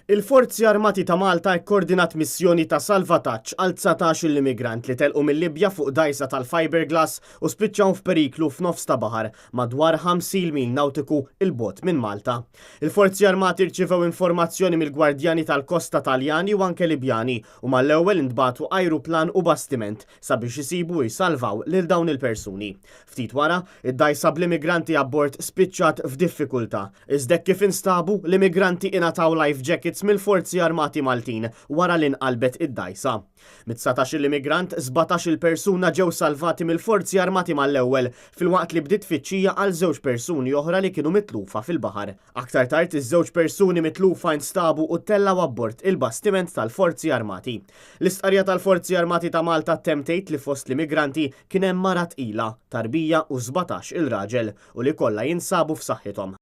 Il-Forzi Armati ta' Malta kkordinat missjoni ta' salvataġġ għal 19-il immigrant li telqu mil-Libja fuq dgħajsa tal-fiberglass u spiċċaw f'periklu f'nofs ta' baħar madwar 50 mil nautiku 'l bogħod minn Malta. Il-Forzi Armati rċivew informazzjoni mill-Gwardjani tal-Kosta Taljani u anke Libjani u mal-ewwel intbagħtu ajruplan u bastiment sabiex isibu u jsalvaw lil dawn il-persuni. Ftit wara, id-dgħajsa bl-immigranti abbord spiċċat f'diffikultà. Iżda hekk kif instabu, l-immigranti ingħataw life jackets mill-Forzi Armati Maltin wara li nqalbet id-dgħajsa. Mit-19-il immigrant, 17-il persuna ġew salvati mill-Forzi Armati mal-ewwel, filwaqt li bdiet tfittxija għal żewġ persuni oħra li kienu mitlufa fil-baħar. Aktar tard, iż-żewġ persuni mitlufa instabu u ttellgħu abbord il-bastiment tal-Forzi Armati. L-istqarrija tal-Forzi Armati ta' Malta ttemm tgħid li fost l-immigranti kien hemm mara tqila, tarbija u 17 il raġel u li kollha jinsabu f'saħħithom.